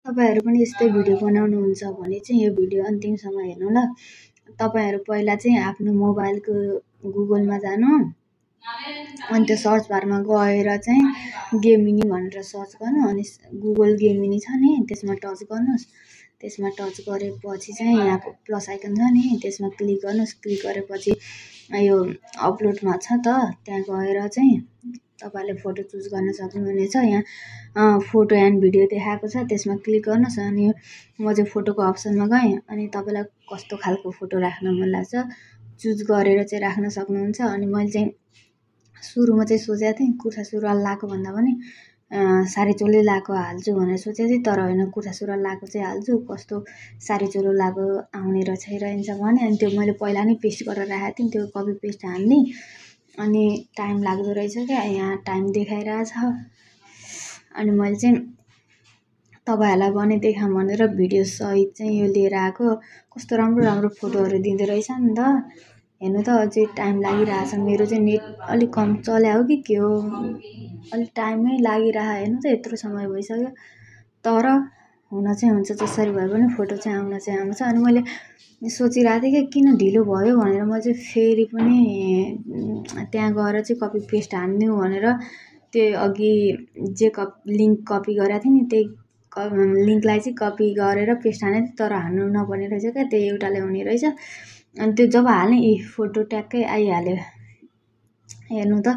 तपाईँहरू पनि यस्तै भिडियो बनाउनुहुन्छ भने चाहिँ यो भिडियो अन्तिमसम्म हेर्नु ल। तपाईँहरू पहिला चाहिँ आफ्नो मोबाइलको गुगलमा जानु, अनि त्यो सर्च बारमा गएर चाहिँ गेमिनी भनेर सर्च गर्नु, अनि गुगल गेमिनी छ नि त्यसमा टच गर्नुहोस्। त्यसमा टच गरेपछि चाहिँ यहाँ प्लस आइकन छ नि त्यसमा क्लिक गर्नुहोस्। क्लिक गरेपछि यो अपलोडमा छ त, त्यहाँ गएर चाहिँ तपाईँले फोटो चुज गर्न सक्नुहुनेछ। यहाँ फोटो एन्ड भिडियो देखाएको छ, त्यसमा क्लिक गर्नुहोस्। अनि म चाहिँ फोटोको अप्सनमा गएँ, अनि तपाईँलाई कस्तो खालको फोटो राख्न मन लाग्छ चुज गरेर चाहिँ राख्न सक्नुहुन्छ। अनि मैले चाहिँ सुरुमा चाहिँ सोचेको थिएँ कुर्ता सुरुवाल लाएको भन्दा पनि साडी चोलो लाएको हाल्छु भनेर सोचेको थिएँ, तर होइन, कुर्ता सुरुवाल लाएको चाहिँ हाल्छु। कस्तो साडी चोलो लाएको आउने रहेछ हेरिन्छ भने, अनि त्यो मैले पहिला नै पेस्ट गरेर राखेको थिएँ, त्यो कपी पेस्ट हाल्ने अनि टाइम लाग्दो रहेछ क्या, यहाँ टाइम देखाइरहेछ। अनि मैले चाहिँ तपाईँहरूलाई पनि देखाऊँ भनेर भिडियो सहित चाहिँ यो लिएर आएको। कस्तो राम्रो राम्रो फोटोहरू दिँदो रहेछ नि त। हेर्नु त अझै टाइम लागिरहेछ, मेरो चाहिँ नेट अलिक कम चल्या हो कि के हो, अलिक टाइमै लागिरह। हेर्नु त यत्रो समय भइसक्यो, तर हुन चाहिँ हुन्छ, जसरी भए पनि फोटो चाहिँ आउन चाहिँ आउँछ। अनि मैले सोचिरहेको थिएँ कि किन ढिलो भयो भनेर, म चाहिँ फेरि पनि त्यहाँ गएर चाहिँ कपी पेस्ट हान्दिउँ भनेर त्यो अघि जे लिङ्क कपी गरेको थिएँ नि, त्यही लिङ्कलाई चाहिँ कपी गरेर पेस्ट हानेको थिएँ, तर हान्नु नपर्ने रहेछ क्या, त्यो एउटाले हुने रहेछ। अनि त्यो जब हाल्ने फोटो ट्याक्कै आइहाल्यो। हेर्नु त